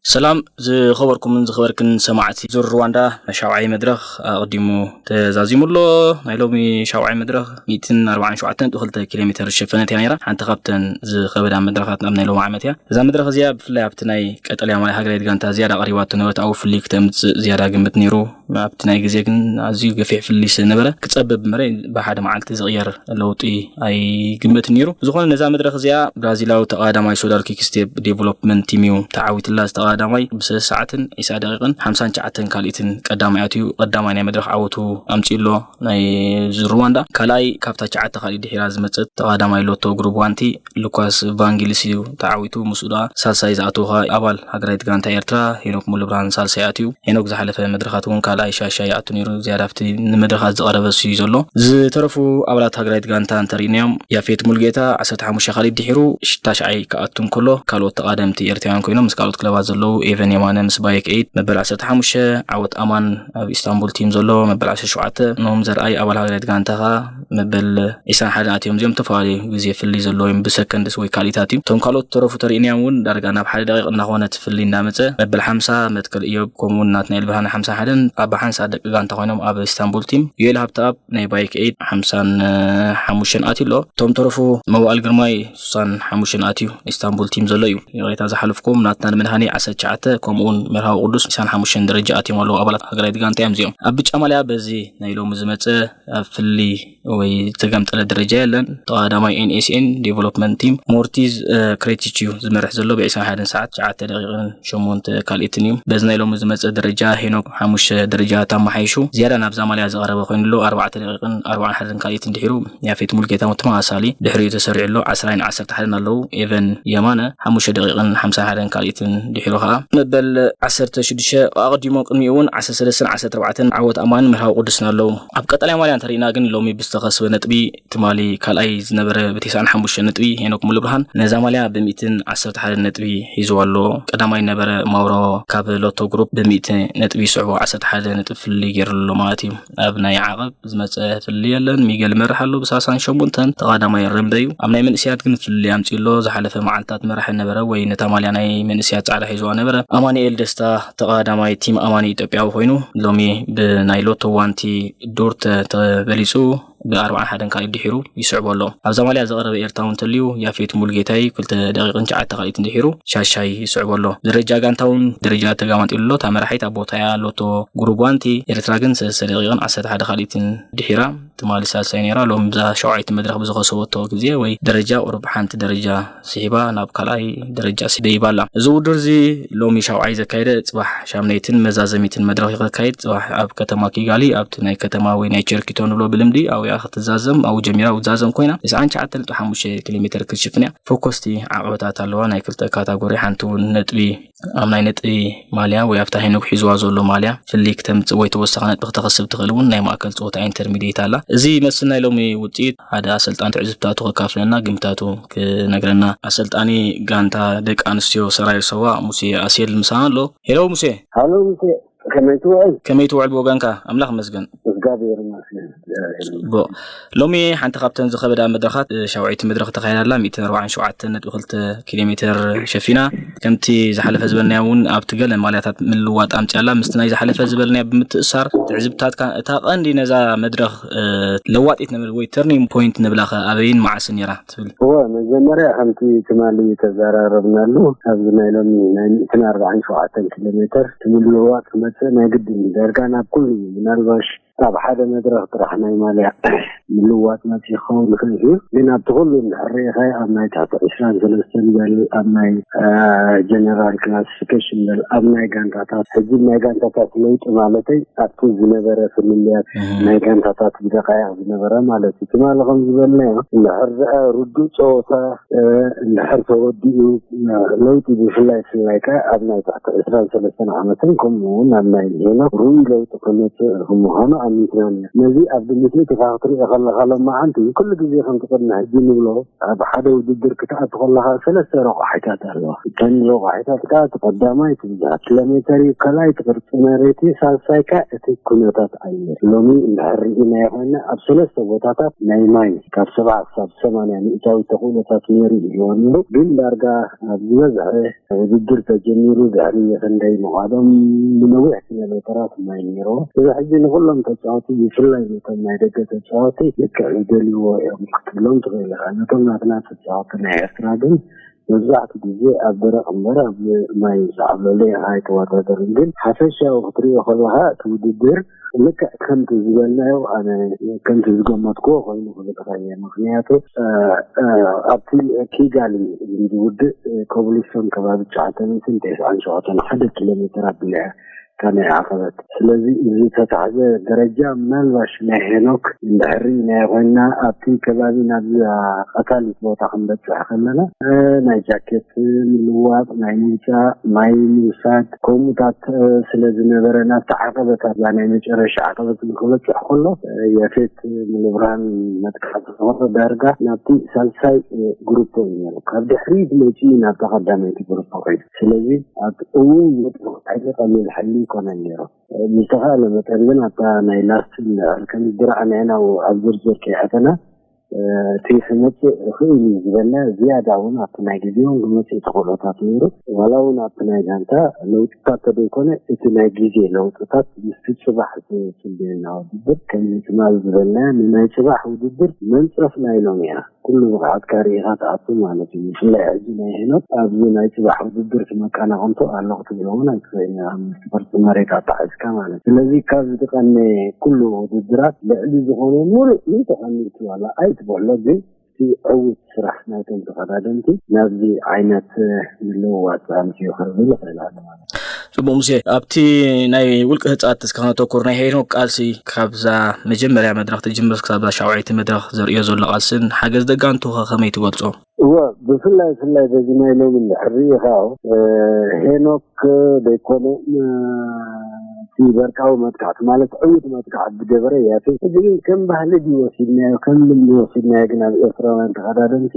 ሰላም ዝኸበርኩምን ዝኸበርክን ሰማዕቲ ዙር ሩዋንዳ፣ ሻውዓይ መድረኽ ኣቐዲሙ ተዛዚሙ ኣሎ። ናይ ሎሚ ሻውዓይ መድረኽ ሚእትን ኣርባዓን ሸውዓተን ነጥቢ ክልተ ኪሎ ሜትር ዝሸፈነት እያ ነይራ። ሓንቲ ካብተን ዝኸበዳ መድረኻት ኣብ ናይ ሎሚ ዓመት እያ። እዛ መድረኽ እዚኣ ብፍላይ ኣብቲ ናይ ቀጠልያ ማልያ ሃገራዊት ጋንታ ዝያዳ ቀሪባቶ ነበረት ኣብኡ ፍልይ ክተምጽእ ዝያዳ ግምት ነይሩ። ኣብቲ ናይ ግዜ ግን ኣዝዩ ገፊሕ ፍልልይ ስለ ነበረ ክጸብብ እምበር ብሓደ መዓልቲ ዝቕየር ለውጢ ኣይግመትን ነይሩ። ብዝኾነ ነዛ መድረኽ እዚኣ ብራዚላዊ ተቐዳዳማይ ሶዳል ኪክስቴፕ ዴቨሎፕመንት ቲም እዩ ተዓዊትላ። ዝተቐዳዳማይ ብሰለስተ ሰዓትን ዒስራ ደቂቕን ሓምሳን ትሽዓተን ካልኢትን ቀዳማይ ኣትዩ ቀዳማይ ናይ መድረኽ ዓወቱ ኣምጺኡ ኣሎ። ናይ ዙር ሩዋንዳ ካልኣይ ካብታ ትሽዓተ ካልኢት ድሒራ ዝመጸት ተቐዳዳማይ ሎቶ ግሩፕ ዋንቲ ሉካስ ቫንጊልስ እዩ ተዓዊቱ። ምስኡ ደኣ ሳልሳይ ዝኣተወ ከኣ ኣባል ሃገራዊት ጋንታ ኤርትራ ሄኖክ ሙሉብርሃን ሳልሳይ ኣትዩ። ሄኖክ ዝሓለፈ መድረኻት እውን ካልኣይ ሻሻይ ይኣቱ ነይሩ። ዝያዳ ኣብቲ ንመድረኻት ዝቐረበ እሱ እዩ ዘሎ። ዝተረፉ ኣባላት ሃገራዊት ጋንታ እንተሪእናዮም፣ ያፌት ሙሉጌታ ዓሰርተ ሓሙሽተ ካልኢት ድሒሩ ታሽዓይ ክኣቱ እንከሎ፣ ካልኦት ተቓደምቲ ኤርትራውያን ኮይኖም ምስ ካልኦት ክለባት ዘለዉ ኤቨን የማነ ምስ ባየክ ኤይት መበል ዓሰርተ ሓሙሽተ፣ ዓወት ኣማን ኣብ ኢስታንቡል ቲም ዘሎ መበል ዓሰርተ ሸውዓተ፣ ኖሆም ዘርኣይ ኣባል ሃገራዊት ጋንታ ከኣ መበል ዒስራን ሓደን ኣትዮም። እዚኦም ዝተፈላለዩ ግዜ ፍልልይ ዘለዎም ብሰከንድስ ወይ ካልኢታት እዩ። እቶም ካልኦት ተረፉ ተሪእናዮም እውን ዳርጋ ናብ ሓደ ደቂቕ እናኾነ እቲ ፍልልይ እናመጸ መበል ሓምሳ መትከል እዮብ ከምኡ እውን ናትናኤል ብርሃነ ሓምሳን ሓደን ኣብ ሓንሳእ ደቂ ጋንታ ኮይኖም ኣብ ኢስታንቡል ቲም። ዮኤል ሃብተኣብ ናይ ባይክ ኤይድ ሓምሳን ሓሙሽተን ኣትዩ ኣሎ። እቶም ተረፉ መዋእል ግርማይ ስሳን ሓሙሽተን ኣትዩ ኢስታንቡል ቲም ዘሎ እዩ። ይቕሬታ ዝሓለፍኩም ናትና ንመድሃኒ ዓሰርተ ትሽዓተ ከምኡውን መርሃዊ ቅዱስ ዒስራን ሓሙሽተን ደረጃ ኣትዮም ኣለዉ። ኣባላት ሃገራዊት ጋንታ እዮም እዚኦም። ኣብ ብጫ ማልያ በዚ ናይ ሎሚ ዝመጸ ኣብ ፍሊ ወይ ዝተገምጠለ ደረጃ የለን። ተቐዳማይ ኤንኤስኤን ዴቨሎፕመንት ቲም ሞርቲዝ ክሬቲች እዩ ዝመርሕ ዘሎ ብ ዒስራን ሓደን ሰዓት ትሽዓተ ደቂቕን ሸሞንተ ካልኢትን እዩ። በዚ ናይ ሎሚ ዝመጸ ደረጃ ሄኖክ ሓሙሽተ ደረጃ ተማሓይሹ ዝያዳ ናብዛ ማልያ ዝቐረበ ኮይኑ ኣሎ። ኣርባዕተ ደቂቕን ኣርባዓን ሓደን ካልኢትን ድሒሩ ያፌት ሙልጌታ እውን ተመሳሳሊ ድሕሪኡ ተሰሪዑ ኣሎ። ዓስራን ዓሰርተ ሓደን ኣለዉ። ኤቨን የማነ ሓሙሽተ ደቂቕን ሓምሳን ሓደን ካልኢትን ድሒሩ ከኣ መበል ዓሰርተ ሽዱሽተ ኣቐዲሞ ቅድሚኡ እውን ዓሰርተ ሰለስተን ዓሰርተ ኣርባዕተን ዓወት ኣማንን መርሃዊ ቅዱስን ኣለዉ። ኣብ ቀጠልያ ማልያ እንተሪእና ግን ሎሚ ብዝተኸስበ ነጥቢ ትማሊ ካልኣይ ዝነበረ ብተስዓን ሓሙሽተን ነጥቢ ሄኖክ ሙሉብርሃን ነዛ ማልያ ብሚእትን ዓሰርተ ሓደን ነጥቢ ሒዝዋ ኣሎ። ቀዳማይ ነበረ ማውሮ ካብ ሎቶ ግሩፕ ብሚእቲ ነጥቢ ይስዕቦ ዓሰርተ ሓደ ነጥቢ ፍልልይ ገይሩ ኣሎ ማለት እዩ። ኣብ ናይ ዓቐብ ዝመጸ ፍልልይ የለን። ሚገል ይመርሕ ኣሎ ብሳልሳን ሸሞንተን፣ ተቐዳማይ ረምበ እዩ። ኣብ ናይ መንእስያት ግን ፍልልይ ኣምጺኡ ኣሎ። ዝሓለፈ መዓልታት መራሒ ነበረ ወይ ነታ ማልያ ናይ መንእስያት ጻዕዳ ሒዝዋ ነበረ። ኣማኑኤል ደስታ ተቐዳማይ ቲም ኣማኒ ኢትዮጵያዊ ኮይኑ ሎሚ ብናይ ሎቶ ዋንቲ ዱርተ ተበሊጹ ብኣርባዓን ሓደን ካልኢት ድሒሩ ይስዕቦ ኣሎ። ኣብዛ ማልያ ዝቐረበ ኤርትራዊ እንተልዩ ያፌት ሙሉጌታይ ክልተ ደቂቕን ትሽዓተ ካልኢትን ድሒሩ ሻሻይ ይስዕቦ ኣሎ። ደረጃ ጋንታ እውን ደረጃ ተጋማጢሉ ኣሎ። እታ መራሒት ኣብ ቦታያ ሎቶ ጉሩብ ዋንቲ ኤርትራ ግን ሰለስተ ደቂቕን ዓሰርተ ሓደ ካልኢትን ድሒራ ትማሊ ሳልሳይ ነይራ። ሎም ብዛ ሸውዓይቲ መድረኽ ብዝኸሰበቶ ግዜ ወይ ደረጃ ቁሩብ ሓንቲ ደረጃ ስሒባ ናብ ካልኣይ ደረጃ ደይባ ኣላ። እዚ ውድድር እዚ ሎሚ ሻውዓይ ዘካየደ ጽባሕ ሻምነይትን መዛዘሚትን መድረኽ ይኸካየድ። ጽባሕ ኣብ ከተማ ኪጋሊ ኣብቲ ናይ ከተማ ወይ ናይ ቸርኪቶ ንብሎ ብልምዲ ኣብያ ክትዛዘም ኣብኡ ጀሚራ ውዛዘም ኮይና ተስዓን ትሽዓተን ነጥቢ ሓሙሽተ ኪሎ ሜትር ክትሽፍን እያ። ፈኮስቲ ዓቐበታት ኣለዋ። ናይ ክልተ ካታጎሪ ሓንቲ እውን ነጥቢ ኣብ ናይ ነጥቢ ማልያ ወይ ኣብታ ሄኖክ ሒዝዋ ዘሎ ማልያ ፍልይ ክተምጽእ ወይ ተወሳኺ ነጥቢ ክተኸስብ ትኽእል እውን ናይ ማእከል ጸወታ ኢንተርሚዲየት ኣላ። እዚ ይመስል ናይ ሎሚ ውጽኢት። ሓደ ኣሰልጣን ትዕዝብታቱ ከካፍለና ግምታቱ ክነግረና ኣሰልጣኒ ጋንታ ደቂ ኣንስትዮ ሰራየ ሰዋ ሙሴ ኣሴል ምሳና ኣሎ። ሄሎ ሙሴ። ሃሎ ሙሴ፣ ከመይ ትውዕል? ከመይ ትውዕል ብወገንካ? ኣምላኽ ይመስገን። እግዚኣብሔር ይመስገን። ጽቡቕ። ሎሚ ሓንቲ ካብተን ዝኸበዳ መድረኻት ሻውዒቲ መድረኽ ተኻይዳ ኣላ። ሚእትን ኣርባዓን ሸውዓተን ነጥቢ ክልተ ኪሎ ሜትር ሸፊና ከምቲ ዝሓለፈ ዝበልናዮ እውን ኣብቲ ገለ ማልያታት ምልዋጥ ኣምፅኣላ። ምስቲ ናይ ዝሓለፈ ዝበልናዮ ብምትእሳር ትዕዝብታትካ እታ ቀንዲ ነዛ መድረኽ ለዋጢት ንብል ወይ ተርኒንግ ፖይንት ንብላኸ ኣበይን መዓስን ነይራ ትብል? እወ፣ መጀመርያ ከምቲ ትማሊ ተዘራረብናሉ ኣብዚ ናይ ሎሚ ናይ ሚእትን ኣርባዓን ሸውዓተን ኪሎ ሜትር እቲ ምልውዋጥ ክመፅእ ናይ ግድን እዩ። ዳርጋ ናብ ኩሉ እዩ። ምናልባሽ ኣብ ሓደ መድረኽ ጥራሕ ናይ ማልያ ምልዋጥ መፂኡ ክኸውን ይኽእል እዩ። ግን ኣብቲ ኩሉ እንድሕር ርኢኻዮ ኣብ ናይ ትሕቲ ዕስራን ሰለስተን በል ኣብ ናይ ጀነራል ክላሲፊኬሽን በል ኣብ ናይ ጋንታታት ሕጂ ናይ ጋንታታት ለውጢ ማለተይ ኣብቲ ዝነበረ ፍልልያት ናይ ጋንታታት ብደቃይቕ ዝነበረ ማለት እዩ። ትማሊ ከም ዝበልናዮ እንድሕር ርዱእ ፀወታ እንድሕር ተወዲኡ ለውጢ ብፍላይ ብፍላይ ከ ኣብ ናይ ትሕቲ ዕስራን ሰለስተን ዓመትን ከምኡ እውን ኣብ ናይ ሄኖክ ርኡይ ለውጢ ከመፅእ ምዃኑ ኣሚትና ኢና። ነዚ ኣብ ግምት ኣእቲኻ ክትሪኦ ከለኻ፣ ሎማዓንቲ ኩሉ ግዜ ከምቲ ቅድሚ ሕጂ ንብሎ፣ ኣብ ሓደ ውድድር ክትኣቱ ከለኻ ሰለስተ ረቋሒታት ኣለዋ። እተን ረቋሒታት ከኣ፣ እቲ ቀዳማይ እቲ ብዝሒ ኪሎ ሜተር እዩ፣ ካልኣይ እቲ ቅርጺ መሬት እዩ፣ ሳልሳይ ከኣ እቲ ኩነታት ኣየር። ሎሚ እንድሕር ርኢናዮ ኮይና፣ ኣብ ሰለስተ ቦታታት ናይ ማይ ካብ ሰብዓ ክሳብ ሰማንያ ሚእታዊት ተኽእሎታት ነይሩ ኢልዎ ነይሩ። ግን ዳርጋ ኣብ ዝበዝሐ ውድድር ተጀሚሩ ድሕሪ ክንደይ ምዃዶም፣ ብነዊሕ ኪሎ ሜተራት ማይ ነይርዎ። እዚ ሕጂ ንኹሎም ተጻወቲ፣ ብፍላይ ነቶም ናይ ደገ ተጻወቲ፣ ልክዕ ዝደልይዎ እዮም ክትብሎም ትኽእል ኢኻ። ነቶም ናትና ተጻወቲ ናይ ኤርትራ ግን መብዛሕትኡ ግዜ ኣብ ደረቕ እምበር ኣብ ማይ ዝዓብለሉ ኣይተወዳደሩን። ግን ሓፈሻዊ ክትሪኦ ከለኻ፣ እቲ ውድድር ልክዕ ከምቲ ዝበልናዮ፣ ኣነ ከምቲ ዝገመትክዎ ኮይኑ ክብልካ እየ። ምኽንያቱ፣ እ፣ እ፣ ኣብቲ ኪጋሊ ዝውድእ፣ እ፣ ኮብልስቶን ከባቢ ትሽዓተ ሚእትን ተስዓን ሸውዓተን ሓደ ኪሎ ሜተር ኣቢላ እያ እታ ናይ ዓቐበት። ስለዚ እዚ ተታሕዘ ደረጃ፣ ምናልባሽ ናይ ሄኖክ እንድሕር ርኢናዮ ኮይንና፣ ኣብቲ ከባቢ ናብ ቀታሊት ቦታ ክንበጽሕ ከለና፣ እ፣ ናይ ጃኬት ምልዋጥ፣ ናይ ምውጻእ፣ ማይ ምውሳድ፣ ከምኡታት፣ እ፣ ስለ ዝነበረ፣ ናብቲ ዓቐበታት፣ እዛ ናይ መጨረሻ ዓቐበት ንክበጽሕ ከሎ፣ እ፣ ያፌት ሙሉብርሃን መጥቃዕቲ ዝነበሮ ዳርጋ ናብቲ ሳልሳይ፣ እ፣ ግሩፕ እዩ ነይሩ። ካብ ድሕሪት መጺኡ ናብታ ቀዳመይቲ ግሩፕ ኮይኑ። ስለዚ ኣብ እውን ዝወደቑ ሓይሊ ቀሊል ሓይሊ ይኮነን ነይሩ። እ፣ ብዝተኻእለ መጠን ግን ኣብታ ናይ ላስት እንድሕር ከም ድራዕ ንሕና ኣብ ዝርዝር ከይኣተና፣ እ፣ እቲ ክመጽእ ይኽእል እዩ ዝበልና ዝያዳ እውን ኣብቲ ናይ ግዜውን ክመጽእ ተኽእሎታት ነይሩ። ዋላ እውን ኣብቲ ናይ ጋንታ ለውጥታት ተደይኮነ፣ እቲ ናይ ግዜ ለውጥታት ምስቲ ጽባሕ ዝጽበየና ውድድር ከም ትማል ዝበልና፣ ንናይ ጽባሕ ውድድር መንጸፍና ኢሎም ኢና። ኩሉ ብቕዓትካ ርኢኻ ትኣቱ ማለት እዩ። ብፍላይ ሕጂ ናይ ሄኖክ ኣብዚ ናይ ጽባሕ ውድድር እቲ መቀናቕንቶ ኣሎ ክትብሎ እውን ኣይትኽእልን ኢኻ፣ ምስቲ ቅርጺ መሬት ኣተሓሒዝካ ማለት እዩ። ስለዚ ካብዚ ዝቐነ ኩሉ ውድድራት ልዕሊ ዝኾነ ሙሉእ ሚእቲ ካብ ሚእቲ ዋላ ኣይትበሎ፣ ግን እቲ ዕዉት ስራሕ ናይቶም ተቐዳደምቲ ናብዚ ዓይነት ምልውዋጥ ኣምፅኡ ክብል ይኽእል ኣሎ ማለት እዩ። ጽቡቕ ሙሴ፣ ኣብቲ ናይ ውልቂ ህጻት እስከ ክነተኩር፣ ናይ ሄኖክ ቃልሲ ካብዛ መጀመርያ መድረኽ ትጅምር ክሳብ እዛ ሻውዓይቲ መድረኽ ዘርእዮ ዘሎ ቃልስን ሓገዝ ደጋንቱ ከ ከመይ ትገልጾ? እወ፣ ብፍላይ ፍላይ በዚ ናይ ሎሚ እንድሕር ርኢኻ፣ እ፣ ሄኖክ ደይኮነ፣ እ፣ እቲ በርቃዊ መጥቃዕቲ ማለት ዕዉት መጥቃዕቲ ዝገበረ ያፌት፣ እዚ ግን ከም ባህሊ ድዩ ወሲድናዮ፣ ከም ልምዲ ወሲድናዮ፣ ግን ኣብ ኤርትራውያን ተቐዳደምቲ፣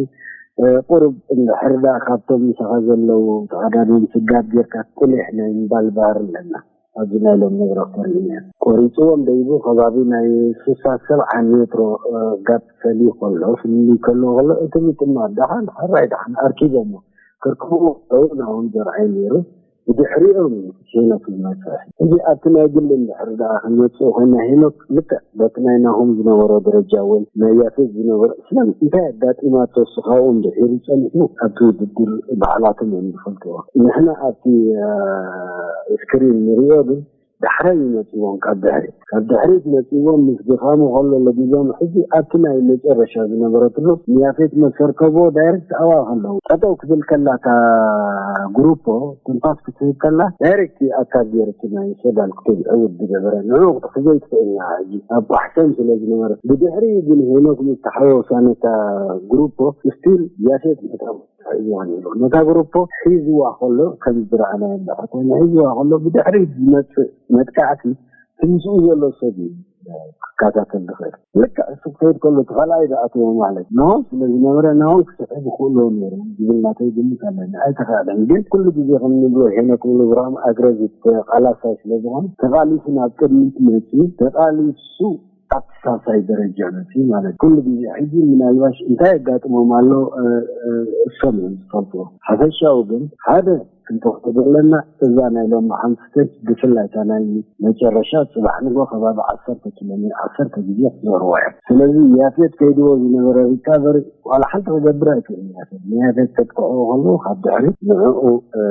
እ፣ ቁሩብ እንድሕር ደኣ ካብቶም ምሳኻ ዘለዉ ተቐዳደምቲ ጋብ ጌርካ ቁሊሕ ናይ ምባል ባህሪ ኣለና። ኣብዚ ናይ ሎም መድረኽ ተሪእና። ቆሪፅዎም ደይቡ ከባቢ ናይ ስሳ ሰብዓ ሜትሮ፣ እ፣ ጋፕ ፈልዩ ከሎ፣ ፍልልይ ከሎ ከሎ፣ እቲ ምጥማት ደሓን፣ ሕራይ ደሓን ኣርኪቦሞ። ክርክብዎ ከለዉ ናሆም ዘርኣይ ነይሩ። ብድሕሪኦም እዩ ሄኖክ ዝመፅእ። እዚ ኣብቲ ናይ ግሊ እንድሕር ደኣ ክንመፅእ ኮይና፣ ሄኖክ ልክዕ በቲ ናይ ናሆም ዝነበሮ ደረጃ እውን ናይ ያፌት ዝነበሮ፣ ስለዚ እንታይ ኣጋጢማቶ እሱ ካብኡ እንድሒሩ ጸኒሑ ኣብቲ ውድድር ባዕላቶም እዮም ዝፈልጥዎ። ንሕና ኣብቲ፣ እ፣ ስክሪን ንሪኦ ግን ዳሕራይ እዩ መጺዎም፣ ካብ ድሕሪት፣ ካብ ድሕሪት መጺዎም ምስ ድኻሙ ከሎ ለጊቦም። ሕጂ ኣብቲ ናይ መጨረሻ ዝነበረትሉ ንያፌት መስ ከርከቦ ዳይሬክት ኣብኣ ከለዉ ጠጠው ክብል ከላ እታ ግሩፖ ትንፋስ ክትህብ ከላ ዳይሬክት እዩ ኣታክ ገይሩ እቲ ናይ ሶዳል ክተብዐ ውዲ ገበረ። ንዑ ክትሕዞ ይትኽእል ኢና ሕጂ ኣብ ኳሕሰን ስለ ዝነበረ። ብድሕሪ ግን ሄኖክ ምስ ተሓወሳ ነታ ግሩፖ ስቲል ያፌት ነታ ሒዝዋ ነይሩ። ነታ ግሩፖ ሒዝዋ ከሎ ከም ዝረኣናዮ እንድሕር ኮይኑ ሒዝዋ ከሎ ብድሕሪ ዝመጽእ መጥቃዕቲ እቲ ምስኡ ዘሎ ሰብ እዩ ክከታተል ዝኽእል። ልክዕ እሱ ክኸይድ ከሎ እቲ ካልኣይ ዝኣተዎ ማለት ንሆም ስለ ዝነበረ ንሆም ክስዕብ ይኽእሎ ነይሩ ዝብል ናተይ ግምት ኣለኒ። ኣይተኻእለን። ግን ኩሉ ግዜ ከም ንብሎ ሄኖክ ሙሉብርሃም ኣግረዚቭ ተቓላሳይ ስለ ዝኾነ ተቓሊሱ ናብ ቅድሚት መፂኡ ተቓሊሱ ኣብቲ ሳልሳይ ደረጃ መፂኡ ማለት ኩሉ ግዜ ሕጂ ምናልባሽ እንታይ የጋጥሞም ኣሎ፣ እ፣ እ፣ እሶም እዮም ዝፈልጥዎ። ሓፈሻዊ ግን ሓደ ክንተኽቶ ዘለና እዛ ናይ ሎሚ ሓንቲ ስቴፕ ብፍላይ እታ ናይ መጨረሻ ጽባሕ ንጎ ከባቢ ዓሰርተ ኪሎ ሜትር ዓሰርተ ግዜ ክዞርዋ እዮም። ስለዚ ያፌት ከይድዎ ዝነበረ ሪካቨሪ ዋላ ሓንቲ ክገብር ኣይክእልን። ያፌት ንያፌት ከጥቅዕዎ ከለዉ ካብ ድሕሪ ንዕኡ፣ እ፣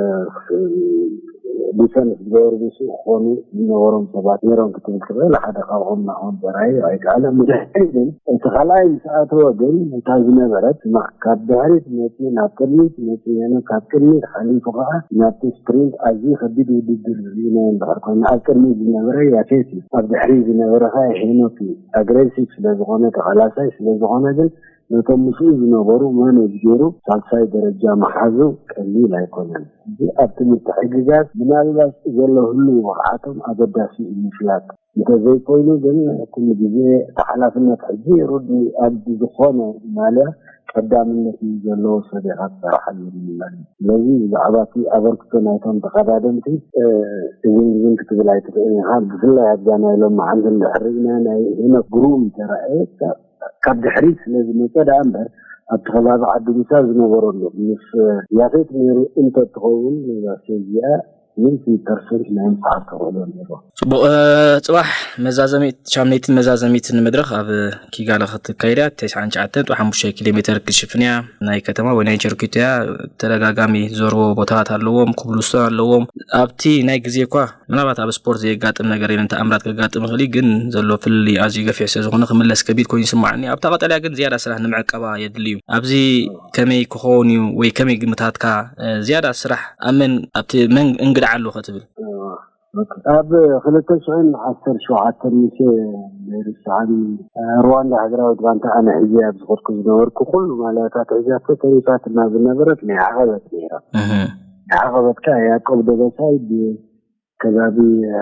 ዲፈንስ ዝገበሩ ምስኡ ክኾኑ ዝነበሮም ሰባት ነይሮም ክትብል ትኽእል። ሓደ ካብኦም ናሆም ዘርኣይ ኣይከኣለን። ብድሕሪ ግን እቲ ካልኣይ ምስ ኣተወ ግን እታ ዝነበረት ስማዕ ካብ ድሕሪት መፂኡ ናብ ቅድሚት መፂኡ የነ ካብ ቅድሚት ሓሊፉ ከዓ ናብቲ ስፕሪንት ኣዝዩ ከቢድ ውድድር ርኢናዮ እንድሕር ኮይኑ ኣብ ቅድሚት ዝነበረ ያፌት እዩ። ኣብ ድሕሪት ዝነበረ ከዓ ሄኖክ እዩ። ኣግሬሲቭ ስለ ዝኾነ ተቓላሳይ ስለ ዝኾነ ግን ነቶም ምስኡ ዝነበሩ ማኔጅ ገይሩ ሳልሳይ ደረጃ መሓዙ ቀሊል ኣይኮነን። እዚ ኣብቲ ምትሕግጋዝ ምናልባት ዘሎ ህልው ብቕዓቶም ኣገዳሲ እዩ ምፍላጥ። እንተዘይኮይኑ ግን ኩሉ ግዜ እቲ ሓላፍነት ሕጂ ሩዲ ኣብ ዝኾነ ማልያ ቀዳምነት እዩ ዘለዎ ሰብ ኢኻ ትሰርሓሉ ንምባል እዩ። ስለዚ ብዛዕባ እቲ ኣበርክቶ ናይቶም ተቐዳደምቲ እዝን ዝን ክትብል ኣይትኽእልን ኢኻ። ብፍላይ ኣብዛ ናይ ሎማዓንቲ እንድሕር ርኢና ናይ ሄኖክ ግሩም ተራእየ ካብ ድሕሪት ስለ ዝመፀ ደኣ እምበር ኣብቲ ከባቢ ዓዲ ምሳ ዝነበረሉ ምስ ያፌት ነይሩ እንተትኸውን ነዛ ስቴጅ እዚኣ ሚእቲ ፐርሰንት ናይ ምፅዓር ተኽእሎ ነይሩ። ጽቡቕ። ጽባሕ መዛዘሚት ሻምነይትን መዛዘሚትን መድረኽ ኣብ ኪጋለ ክትካየድ እያ። ተስዓን ትሽዓተን ነጥቢ ሓሙሽተ ኪሎ ሜትር ክትሽፍን እያ። ናይ ከተማ ወይ ናይ ቸርኪት እያ። ተደጋጋሚ ዝዞርዎ ቦታታት ኣለዎም፣ ኩብልስቶን ኣለዎም። ኣብቲ ናይ ግዜ እኳ ምናልባት ኣብ ስፖርት ዘየጋጥም ነገር የለን፣ ተኣምራት ከጋጥም ይኽእል እዩ፣ ግን ዘሎ ፍልልይ ኣዝዩ ገፊሕ ስለ ዝኾነ ክምለስ ከቢድ ኮይኑ ይስምዓኒ። ኣብታ ቀጠልያ ግን ዝያዳ ስራሕ ንምዕቀባ የድሊ እዩ። ኣብዚ ከመይ ክኸውን እዩ ወይ ከመይ ግምታትካ፣ እ፣ ዝያዳ ስራሕ ኣብ መን ኣብቲ መን እንግድዓ ኣሎ ክትብል? ኣብ ክልተ ሽሕን ዓሰርተ ሸውዓተን ምስ ርሳዓን ሩዋንዳ ሃገራዊት ጋንታ ኣነ ሒዘ ኣብ ዝኸድኩ ዝነበርኩ ኩሉ ማልያታት ሒዛቶ ተሪፋትና ዝነበረት ናይ ዓቐበት ነይራ። እህ። ናይ ዓቐበት ከኣ ያዕቆብ ደበሳይ ብ-፣ ከባቢ፣ እ፣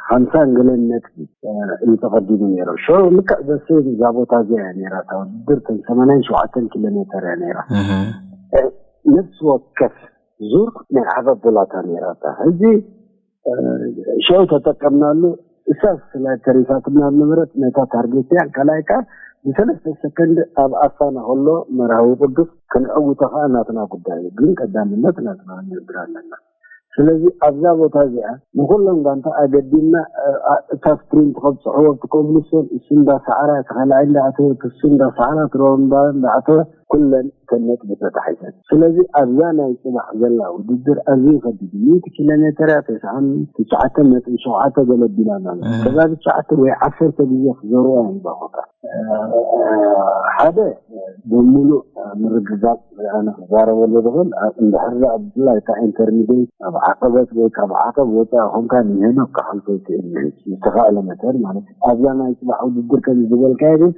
ሓምሳ ገለን ነጥቢ፣ እ፣ እዩ ተቐዲሙ ነይሩ። ሽዑ ልክዕ በሴም እዛ ቦታ እዚኣ እያ ነይራ፣ እታ ውድድር እተን ሰማንያን ሸውዓተን ኪሎ ሜተር እያ ነይራ። እህ። እ፣ ነፍሲ ወከፍ ዙር ናይ ዓቐብ ቦላታ ነይራ እታ። ሕጂ፣ እ፣ ሽዑ ተጠቀምናሉ። እሳ ስለ ተሪፋትና ዝነበረት ነታ ታርጌት እያ። ካልኣይ ከኣ ብሰለስተ ሰከንድ ኣብ ኣፋና ከሎ መርሃዊ ቅዱስ ክንዕውቶ ከኣ ናትና ጉዳይ እዩ። ግን ቀዳምነት ናትና ክንገብር ኣለና። ስለዚ ኣብዛ ቦታ እዚኣ ንኹሎም ጋንታ ኣገዲምና፣ እ፣ እ፣ እታ ስፕሪንት ከብጽሕዎ ኣብቲ ኮብልስቶን እሱ እንዳሰዓራ፣ እቲ ካልኣይ እንዳኣተወ፣ እሱ እንዳሰዓራ፣ እቲ ሮንዳ እንዳኣተወ፣ ኩለን ከም ነጥቢ ተታሒዘን። ስለዚ ኣብዛ ናይ ጽባሕ ዘላ ውድድር ኣዝዩ ከቢድ እዩ። ሚእቲ ኪሎ ሜትር እያ፣ ተስዓን ትሽዓተን ነጥቢ ሸውዓተ ገለ ቢላ ማለት እዩ። እህ። ከዛ ትሽዓተ ወይ ዓሰርተ ግዜ ክዘርዋ እዩ ባኾታ። እ፣ ሓደ ብምሉእ ምርግጋጽ ኣነ ክዛረበሉ ዝኽእል፣ ኣ-፣ እንድሕር ደኣ ብፍላይ እታ ኢንተርሚዲየት ኣብ ዓቐበት ወይ ካብ ዓቐብ ወጻኢ ኮንካ ንሄኖክ ክሓልፎ ይክእል እዩ፣ ዝተኻእለ መጠን ማለት እዩ። ኣብዛ ናይ ጽባሕ ውድድር ከም ዝበልካዮ ግን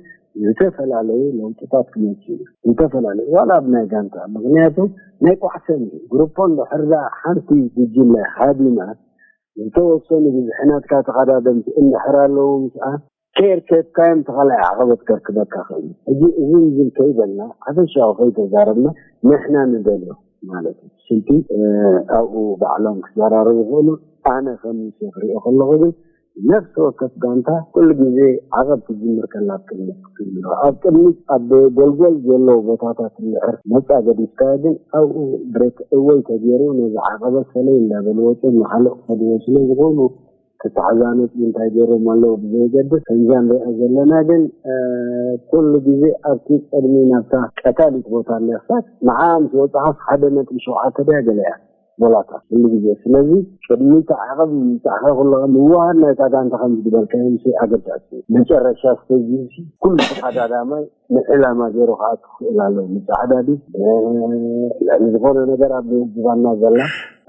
ዝተፈላለዩ ለውጥታት ክመጽእ እዩ። ዝተፈላለዩ ዋላ ኣብ ናይ ጋንታ፣ ምኽንያቱ ናይ ቋሕሰን እዩ። ግሩፖ እንድሕር ደኣ ሓንቲ ጉጅለ ሃዲማ ዝተወሰኑ ብዝሒ ናትካ ተቐዳደምቲ እንድሕር ኣለዉ ምስኣ፣ ከየርከብካዮም ተኻላይ ዓቐበት ከርክበካ ኽእል። ሕጂ እዚ ዝብል ከይበልና፣ ሓፈሻዊ ከይተዛረብና፣ ንሕና ንደልዮ ማለት እዩ። ስልቲ፣ እ፣ ኣብኡ ባዕሎም ክዘራረቡ ይኽእሉ። ኣነ ከም ሙሴ ክሪኦ ከለኹ ግን፣ ነፍሲ ወከፍ ጋንታ ኩሉ ግዜ ዓቐብ ትጅምር ከላ ኣብ ቅድሚት ክትብል ኣለዋ። ኣብ ቅድሚት ኣብ ጎልጎል ዘለዉ ቦታታት እንድሕር ነጻ ገዲፍካዮ ግን፣ ኣብኡ ብሬክ እወይ ተገይሩ፣ ነዚ ዓቐበት ሰለይ እንዳበሉ ወጺኦም ንኻልእ ክኸድዎ ስለ ዝኾኑ፣ ክተሓዛ ነጥቢ እንታይ ገይሮም ኣለዉ ብዘየገድስ፣ ከምዛ ንሪኣ ዘለና ግን፣ እ፣ ኩሉ ግዜ ኣብቲ ቅድሚ ናብታ ቀታሊት ቦታ ኣለያ። ክሳብ ንዓ ምስ ወጻኻስ ሓደ ነጥቢ ሸውዓተ ድያ ገለ እያ ቦላታ ኩሉ ግዜ። ስለዚ ቅድሚ እቲ ዓቐብ ምምጻእካ ከለኻ ምውሃድ ናይታ ጋንታ ከም ዝበልካዮ፣ ምስ ኣገዳሲ መጨረሻ ስቴጅ እዚ ኩሉ ተቐዳዳማይ ንዕላማ ገይሩ ክኣቱ ክኽእል ኣለዎ። ምጽዓዳዲ፣ እ፣ ልዕሊ ዝኾነ ነገር ኣብ ዝባና ዘላ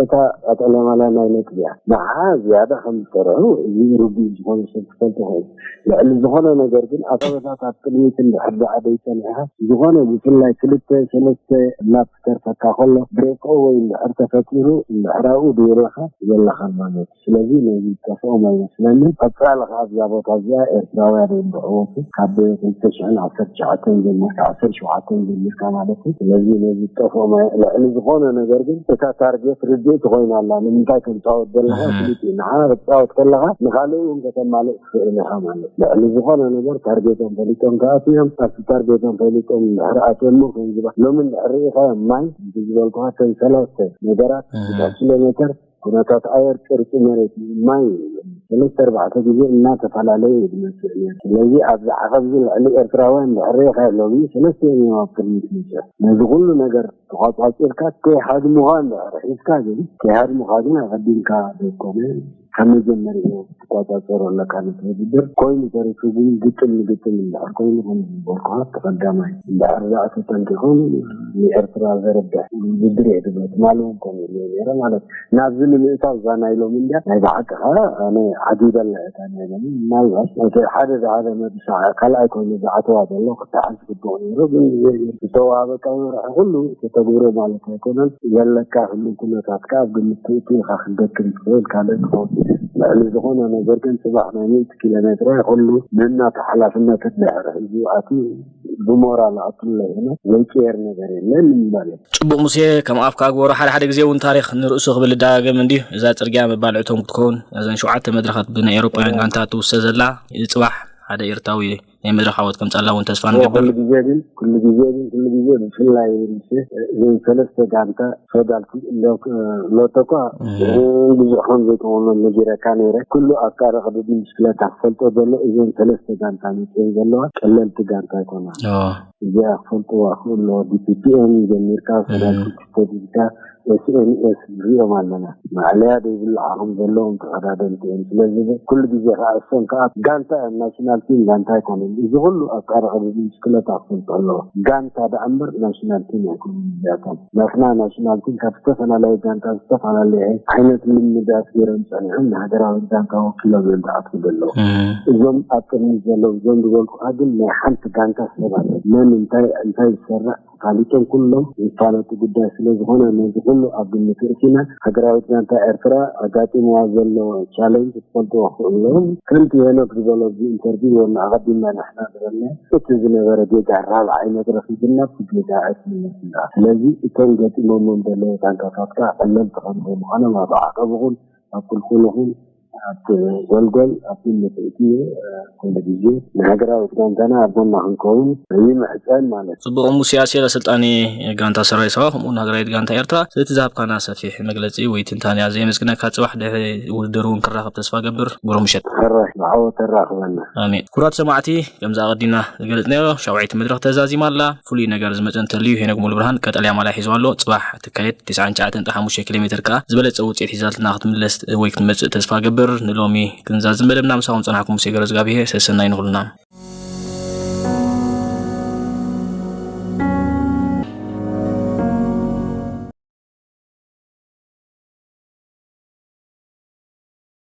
እታ ቀጠልያ ማልያ ናይ ነጥቢ እያ። ንዓ ዝያዳ ከም ዝሰርሑ እዚ ርዱእ ዝኾነ ሰብ ክፈልጦ ይኽእል። ልዕሊ ዝኾነ ነገር ግን ኣታወታት ኣብ ቅድሚት እንድሕር ደኣ ደይጸኒሕካ፣ ዝኾነ ብፍላይ ክልተ ሰለስተ ላፕ ክተርፈካ ከሎ፣ ብሬክ ወይ እንድሕር ተፈጢሩ፣ እንድሕር ኣብኡ ደይረኻ ዘለኻ ማለት እዩ። ስለዚ ነዚ ዝጠፍኦም ኣይመስለንን። ቀጻሊ ከኣ ኣብዛ ቦታ እዚኣ ኤርትራውያን እዮም ዝዕወቱ። ካብ ክልተ ሽሕን ዓሰርተ ትሽዓተን ጀሚርካ፣ ዓሰርተ ሸውዓተን ጀሚርካ ማለት እዩ። ስለዚ ነዚ ዝጠፍኦም ኣይ-፣ ልዕሊ ዝኾነ ነገር ግን እታ ታርጌት ርድእቲ ኮይና ኣላ። ንምንታይ ከም ትጻወት ዘለኻ እህ። ፍሉጥ እዩ። ንዓ ክትጻወት ከለኻ ንኻልእ እውን ከተማልእ ትኽእል ኢኻ ማለት እዩ። ልዕሊ ዝኾነ ነገር ታርጌቶም ፈሊጦም ክኣትዉ እዮም። ኣብቲ ታርጌቶም ፈሊጦም እንድሕር ኣትዮም እሞ ከም ዝባ-፣ ሎሚ እንድሕር ርኢኻዮም ማይ፣ እቲ ዝበልኩኻ እተን ሰለስተ ነገራት፣ እህ። ብዙሕ ኪሎ ሜተር፣ ኩነታት ኣየር፣ ቅርጺ መሬት፣ ማይ፣ ሰለስተ ኣርባዕተ ግዜ እናተፈላለየ እዩ ዝመጽእ ነይሩ። ስለዚ ኣብዚ ዓቐብ እዚ ልዕሊ ኤርትራውያን እንድሕር ርኢኻ ሎሚ ሰለስቲኦም እዮም ኣብ ቅድሚት መጽኦም። ነዚ ኩሉ ነገር ተቋጻጺርካ ከይሃድሙኻ እንድሕር ሒዝካ ግን፣ ከይሃድሙኻ ግን ኣቐዲምካ ዘይኮነ ካብ መጀመሪኡ ክትቆጻጸሮ ኣለካ ነቲ ውድድር። ኮይኑ ተሪፉ ግን ግጥም ንግጥም እንድሕር ኮይኑ ከም ዝበልኩኻ ተቐዳማይ እንድሕር ደኣ ተጠንቂቖም ንኤርትራ ዘርብሕ ውድድር እየ ዝብል ትማሊ እውን ከምኡ ኢለ ነይረ ማለት እዩ። ናብዚ ንምእታው እዛ ናይ ሎሚ እንድያ ናይ ብሓቂ ከዓ ኣነ ዓጊበላ እታ ናይ ሎሚ ምናልባት እቲ ሓደ ዝሓደ መድሻ ካልኣይ ኮይኑ ዝኣተዋ ዘሎ ክተሓዝ ግቡእ ነይሩ ግን ዝተዋሃበካ መምርሒ ኩሉ ተተግብሮ ማለት ኣይኮነን ዘለካ ህሉ ኩነታትካ ኣብ ግምት ትእቱ ኢካ ክደክም ትኽእል ካልእ ክኸውን ልዕሊ ዝኾነ ነገር ግን ፅባሕ ናይ ሚእቲ ኪሎ ሜትር ኩሉ ንናተ ሓላፍነት እንድሕር ሒዙ ኣትዩ ብሞራል ኣትሎ ይነ ዘይቅየር ነገር የለን ንምባል ጽቡቕ ሙሴ ከም ኣፍካ ግበሮ ሓደ ሓደ ግዜ እውን ታሪኽ ንርእሱ ክብል ዳገም እንዲዩ እዛ ጽርግያ መባልዕቶም ክትከውን እዘን ሸውዓተ መድረኻት ብናይ ኤሮጳውያን ጋንታ ትውሰ ዘላ ጽባሕ ሓደ ኤርትራዊ ናይ መድረኽ ዓወት ከምጻላ እውን ተስፋ ንገብር ኩሉ ግዜ ግን ኩሉ ግዜ ግን ኩሉ ግዜ ብፍላይ እዘን ሰለስተ ጋንታ ፈዳልቲ ሎቶኳ ብዙሕ ከም ዘይተመመ ነጊረካ ነይረ ኩሉ ኣፍቃሪ ቅድድም ብሽክለታ ክፈልጦ ዘሎ እዘን ሰለስተ ጋንታ መፅአን ዘለዋ ቀለልቲ ጋንታ ኣይኮና እዚኣ ክፈልጥዋ ክእሎ ዲፒፒኤም ጀሚርካ ፈዳልቲ ተዲልካ ኤስኤንኤስ ንሪኦም ኣለና ማዕለያ ዘይብሉ ዓቕም ዘለዎም ተቐዳደምቲ እዮም ስለዚ ኩሉ ግዜ ከዓ እሶም ከዓ ጋንታ እዮም ናሽናል ቲም ጋንታ ኣይኮኑን እዚ ኩሉ ኣፍቃሪ ቅድድም ብሽክለታ ክፈልጦ ኣለዎ ጋንታ ደኣ እምበር ናሽናል ቲም ኣይኮኑን እዚኣቶም ናትና ናሽናል ቲም ካብ ዝተፈላለዩ ጋንታ ዝተፈላለዩ ዓይነት ልምዳት ገይሮም ፀኒሖም ንሃገራዊ ጋንታ ወኪሎም እዮም ዝኣትዉ ዘለዉ እዞም ኣብ ቅድሚት ዘለዉ እዞም ዝበልኩካ ግን ናይ ሓንቲ ጋንታ ሰባት መን እንታይ እንታይ ዝሰርዕ ፋሊጦም ኩሎም ዝፋለጡ ጉዳይ ስለዝኾነ ነዚ ኩሉ ኣብ ግምት እእቲና ሃገራዊት ጋንታ ኤርትራ ኣጋጢምዋ ዘሎ ቻለንጅ ክፈልጥዎ ክእሉ ኣለዎም ከምቲ ሄኖክ ዝበሎ ኣብዚ ኢንተርቪው ወላ ኣቐዲምና ንሕና ዝበልና እቲ ዝነበረ ጌጋ ራብዓይ መድረኽ ይግናብ ጌጋ ኣይትምለስ ኢልካ ስለዚ እቶም ገጢሞሞም ዘለዉ ጋንታታት ከዓ ቀለልቲ ከም ዘይምዃኖም ኣብ ዓቐብ ይኹን ኣብ ቁልቁል ይኹን ኣብቲ ጎልጎል ኣብ ግምት እእትዮ ኩሉ ግዜ ንሃገራዊት ጋንታና ኣብ ጎና ክንከውን ይምሕፀን ማለት እዩ። ጽቡቕ ሙስያ ሴራ ስልጣኔ ጋንታ ሰራዊት ሰባ ከምኡ እውን ሃገራዊት ጋንታ ኤርትራ ስለቲ ዝሃብካና ሰፊሕ መግለጺ ወይ ትንታንያ ዘየመስግነካ ጽባሕ ድሕሪ ውድድር እውን ክራኸብ ተስፋ ገብር ብሩህ ምሸት። ሕራይ ብዓወት ተራኽበና። ኣሜን። ክቡራት ሰማዕቲ ከምዚ ኣቐዲምና ዝገለጽናዮ ሻውዓይቲ መድረኽ ተዛዚማ ኣላ። ፍሉይ ነገር ዝመጸ እንተልዩ ሄኖግ ሙሉ ብርሃን ቀጠልያ ማልያ ሒዙ ኣሎ። ጽባሕ ትካየድ ትስዓን ትሽዓተን ነጥቢ ሓሙሽተ ኪሎ ሜትር ከኣ ዝበለጸ ውጽኢት ሒዛትና ክትምለስ ወይ ክትመጽእ ተስፋ ገብር ንሎሚ ክንዛዝም መደብና ምሳኹም ጸናሕኩም ሙሴ ገረዝጋብሄ ሰሰናይ ንኹልና